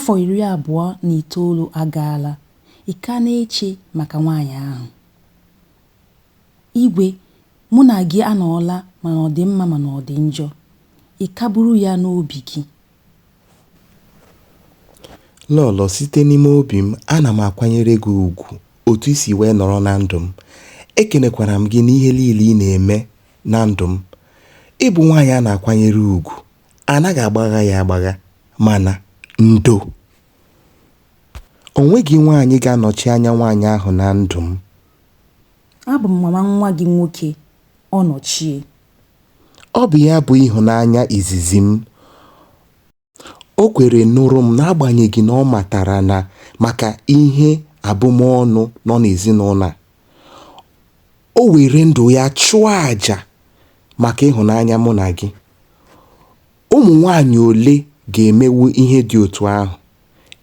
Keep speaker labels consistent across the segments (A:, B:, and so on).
A: Afọ 29 agaala, ị ka na-eche maka nwaanyị ahụ. Igwe, mụ na gị anọọla ma n'ọdịmma ma n'ọdịnjọ, ị ka buru ya n'obi gị.
B: Lọlọ, site n'ime obi m, ana m akwanyere gị ugwu otu i si wee nọrọ na ndụ m. Ekenekwara m gị n'ihe niile ị na-eme na ndụ m. Ị bụ nwaanyị a na-akwanyere ugwu, anaghị agbagha ya agbagha, mana ndo. O nweghị nwaanyị ga-anọchi anya nwaanyị ahụ na ndụ m.
A: Abụ m mama nwa gị nwoke, ọ nọchie.
B: Ọ bụ ya bụ ịhụnanya izizi m. O kwere nụrụ m n'agbanyeghị na ọ matara na maka ihe abụmọnụ nọ n'ezinụlọ a. O were ndụ ya chụọ àjà maka ịhụnanya mụ na gị. Ụmụ nwaanyị ole ga-emenwu ihe dị otu ahụ?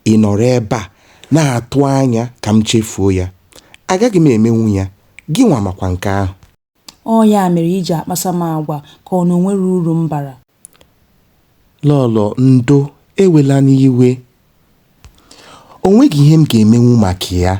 B: Ị nọrọ ebe a na-atụ anya ka m chefuo ya. Agaghị m emenwu ya, gịnwa makwa nke ahụ.
A: Ọ ya mere i ji akpasa m agwa ka ọ na o nwere uru m bara?
B: Lọlọ, ndo, ewelana iwe. O nweghị ihe m ga-emenwu maka ya.